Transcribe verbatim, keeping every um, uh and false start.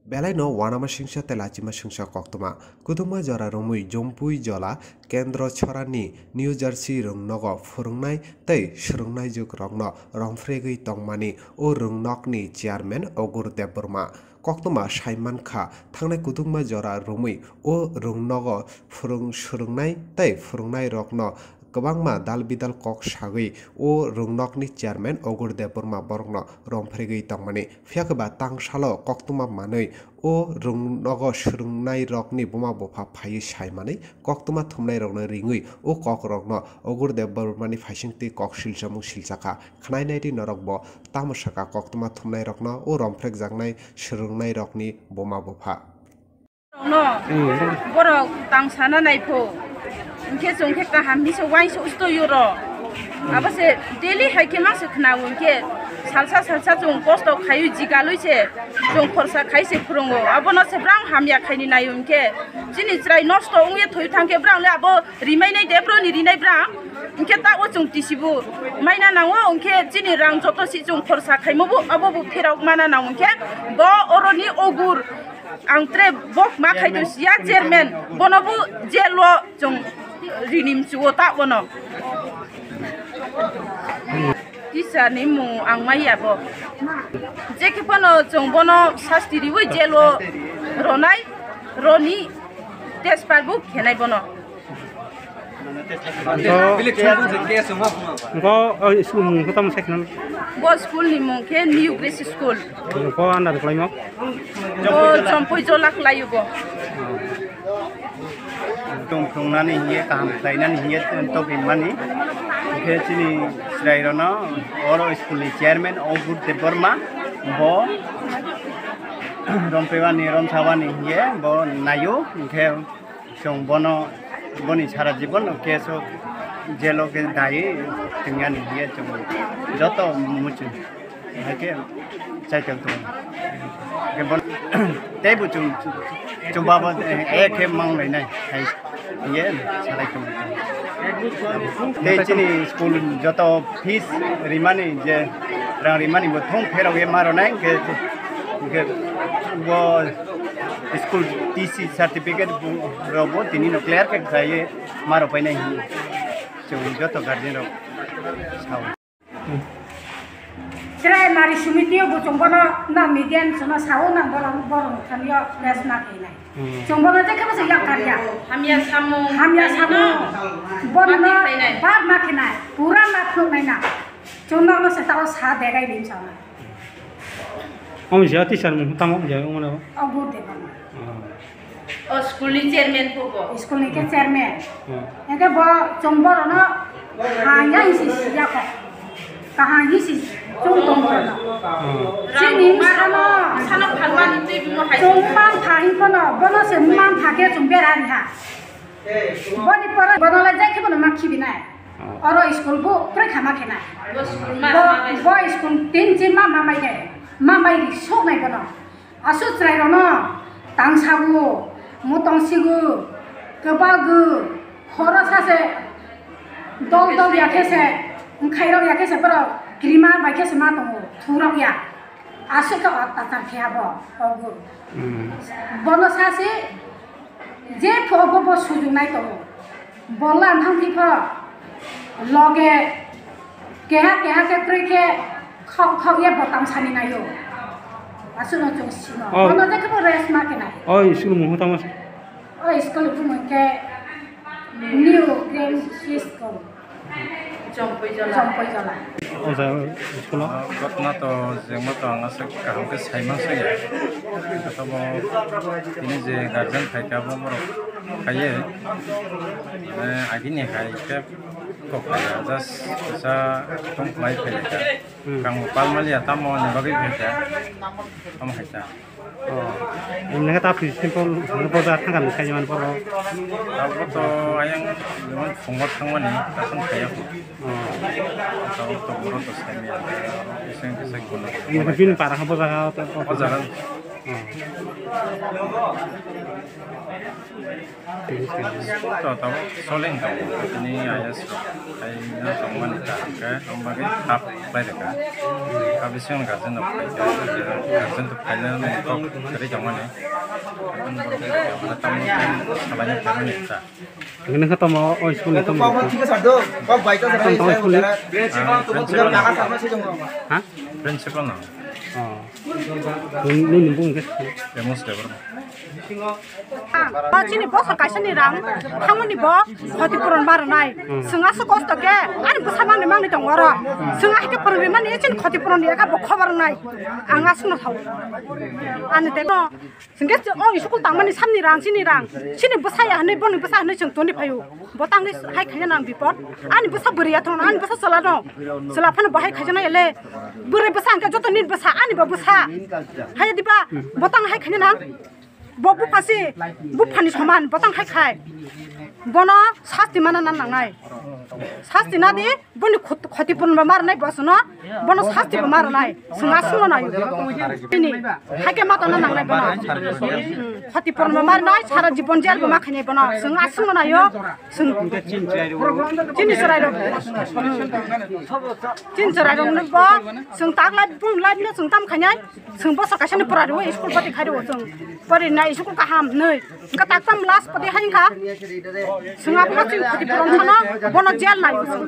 Belai no wanama singsa tei lachima singsa koktwma. Kudukma jora romwi Jompui Jola Kendra Chorani New Jersey rwngnogo phwrwngnai tei swrwngnaijwk rokno romphregwi tongmani o rwngnokni chairman Ogur Debbarma. Koktwma saimankha, thangnai kudukma jora romwi o rwngnogo phwrwng swrwngnai tei phwrwngnai rokno kwbangma dal bidal kok sagwi o rwngnokni chairman Ogur Debbarma borokno romphregwi tongmani. Phiya khe ba tang salo koktwma manwi o rwngnogo swrwngnairokni buma bupha phaiwi saimanwi koktwma thumnairokno ringwi o kokrokno Ogur Debbarmani phaisingtwi kok silchamung silchakha. Khnainaidi norokbo tamo sakha koktwma thumnairokno o romphrek jaknai swrwngnairokni buma bupha. No, borok tang sana naipho. Hwnkhe chwng khe kaham hisa uaisa usto yoro. Abo se daily hai khe mangsa khna hwnkhe salsa salsa chwng kosto khaiwi jigalwi se chwng khorsa khai se phwrwngo. Abono se brang hamya khaini nai hwnkhe chini chwrai nosto wngwi thoi thangkhe brang le abo rimainai de broni rinai brang. Hwnkhe ta o chwng tisibu maina nango hwnkhe chini rang joto si chwng khorsa khaimo bo abo bo pherok mana nango hwnkhe bo oroni ogur. Ang tre bok ma khai to siya chairman, bono bo jail o chwng rinim chuo ta bono. Teacher ni mung ang mai ya bo. Je khe bono chwng bono sasti riwi jail o ronai, roni test pass bo khenai bono. Go, go, oh, school mung ko tamo sakna. Bo school ni mung khe New Grace School. Go under klai mo. Bo Chompoi Jola klai bo. Tong tongnani hiye kaham khlainani hiye tong mani. Khe chini chwrai rono oro school ni chairman Ogur Debbarma bo rompewani romsawani hiye bo nayo khe. Chwng bono, boni sara jibon no case o jail o khe dai tongya ni hiye chwng joto muchung hai khe chaitok tongo. Khe bon-, tei bo chwng, chwng babo, eh, khe mang lai nai hai hiye salai tongo. Tei chini school joto fees rimani je rang rimani bo thung pherok ye ma rwnai hwnkhe, hwnkhe bo school T C certificate bo rok bo tini no clear khe khlaiwi ma rok painai hinwi chwng joto guardian rok sao. Chwrai mari sumiti o bo chwng bono na media ni chwngno sao nang bono borok ni thani o press ma khe nai. Hmm. Chwng bono je khe bo se yak kar ya. Hamya samung. Hamya samung. Bono ma khe nai. Bad ma khe nai. Pura ma phunuk nai na. Chwng no se tao sa degai lim sa na. Omo je teacher mung tamo je omo na. Ogur Debbarma. Hmm. O school ni chairman phubo. School ni khe chairman. Hmm. Eke bo chwng borok no hanya hisi siya ko. Kaham hisi chwng tong borok no. Hmm. Chini sano, sano phalmani twi bimo hai. Chwng mang pha hin kono, bono se mang pha khe chwng bera ri ha. Boni pore bono le jai khe bono ma khibi nai. Hmm. Oro school bo pore khama khe nai. Bo school ma, bo, ma bai. Bo school tin chin ma ma mai khe. Ma bai ri sok nai bono. Aswk chwrairokno tangsago, motongsigo, kwbago, horo sase dol dol ya khe se, wngkhairok ya khe se borok kirima bai khe se ma tongo, thurok ya. Aswk khe attachar khe abo, ogo. Hmm. Bono sase je phuo bo, bo sujuk nai tongo. Bolla ang thang thikho, loge keha keha khe kwrwi khe khok khok ye bo tang sani naio. Aswkno chwng sino. Oh. Bono je khe bo rest ma khe nai. Oh, school mung tamo se? Oh, school bumung khe New Grace School. Chompoi Jola. Chompoi Jola. O jaga school o? Gotna to jengma to ang aswk kaham khe saimang soi ya. Khe to bo tini je guardian khai khe abo borok khaiye. Mane agini hai khe kok khaiya. Just kisa tong khlai phai kha. Hmm. Kang pal mali ya tamo ni bagwi phai kha. Tamo hai kha. Oh. Emne ta fishing pole boja thangkha ni sai man poro. Abo to ayang jemon phungo thangmani, takhon khaiya. Oh. Abo to boro to sai maya. Iseng iseng kono. Emne bin para ha boja ha to. O jaga. To, tabuk soling tongo, tini I S rok, ai, no tongmani ta, hwnkhe, tongmani tap khlai rwkha. Abo bisingo guardian rok phaikha, guardian rok phainani kok kwrwi tongmani. Tamo salaina phaimani ta. Nini khe tamo o school ni tamo. Tamo tamo school ni? Ah, principal no. Ha? Principal no. Oh. Nini bung khe? Amos Debbarma. Ah, chini bosor kaisa ni rang, hamoni bo khoti puron baranai. Hmm. Swnga su kosto khe, ani bwsa mangni mangni tongo oro. Swnga hai khe phwrwngwi mani chini khoti puron ni ekha bo khobar nai. Ang aswkno sao. Ani tei no. Hwnkhe o school tangmani samni rang, chini rang, chini bwsaya hinwi, boni bwsa hinwi chwng toni phaio. Bo tangwi hai khaina nang bipot. Ani bwsa bwrwi ya thangno, ani bwsa chwla no. Chwla phano bo hai khaijana ele. Bwrwi bwsa hwnkhe joto nini bwsa, ani bo bwsa. Hai diba, bo tang hai khaina nang. Bo bupha si, buphani soman, bo tang hai khai. Bono sasti mana nang nangnai. Sasti nadi. Boni khot-, khoti puron bo marnai bosno, bono sasti bo marnai, swnga swngo nayo. Bini, haike ma tongna nangnai bono. Hmm, khoti puron bo marnai, sara jibon jel bo ma khainai bono, swnga swngo nayo, swng. Chini chwrai rok. Hmm. Chini chwrai rok no bo, swng tak lai, bung lai no swng tam khainai, swng boso kaisa ni pura rw, school pati khai rw swng. Pori nai school kaham nai. Ka tak tam last pati hai kha. Swnga bo chini khoti puron khano, bono jel nayo swng.